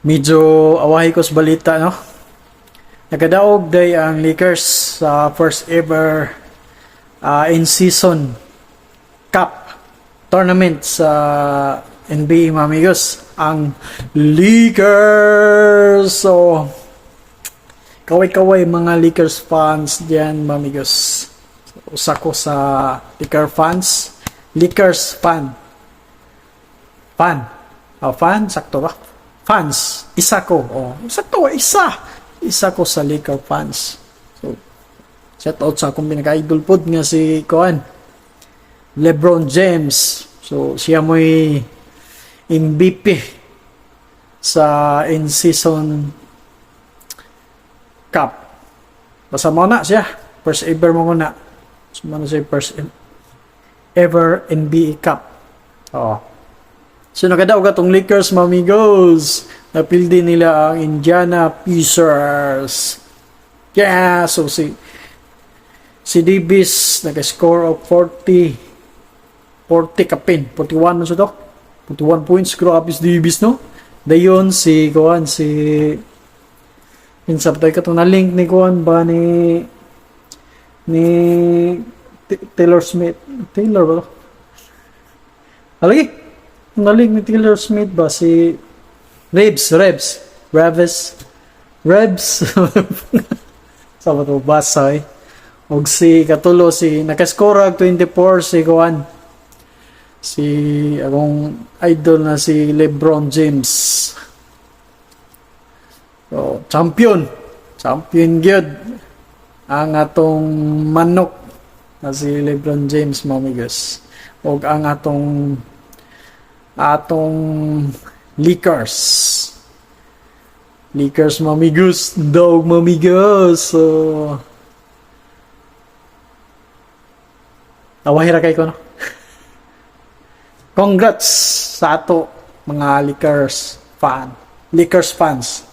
Medyo awahi ko sa balita, no? Nakadaog day ang Lakers sa first ever in-season cup tournament sa NBA, mga amigos. Ang Lakers! So, kaway-kaway mga Lakers fans diyan, mga amigos. So, usa ko sa Lakers fans. Lakers fan. Fan. Oh, fan? Sakto ba? Fans. Isa ko. Oh, sakto, isa. Isa ko sa Lakers fans. So, shout out sa akong pinaka-idol pod nga si Kuan. LeBron James. So, siya mo'y MVP sa in-season cup. Basta mo na siya. First ever mo na. So, mo na siya first ever NBA Cup. Oo. So, nakadaog atong Lakers, mamigos. Napildi nila ang Indiana Pacers. Yeah, so si Davis naka-score of 40 40 kapin, 41 na siya to. 41 points, grabe si Davis, no? Dayon si kuan, si kinsa pa katong na-link ni kuan ba ni Taylor Smith, Taylor ba to? Alagi na-link ni Taylor Smith ba, si Reeves, Reeves, Reeves, Reeves sa ba to, basa eh. Og si katulo, si nakascore og 24 si kuan, si akong idol na si LeBron James. So, champion. Champion gyud ang atong manok na si LeBron James, mga amigos. Og ang atong Lakers. Lakers, mga amigos, dog, mga amigos. So, awahira kay ko, no? Congrats sa ato mga Lakers fan. Lakers fans.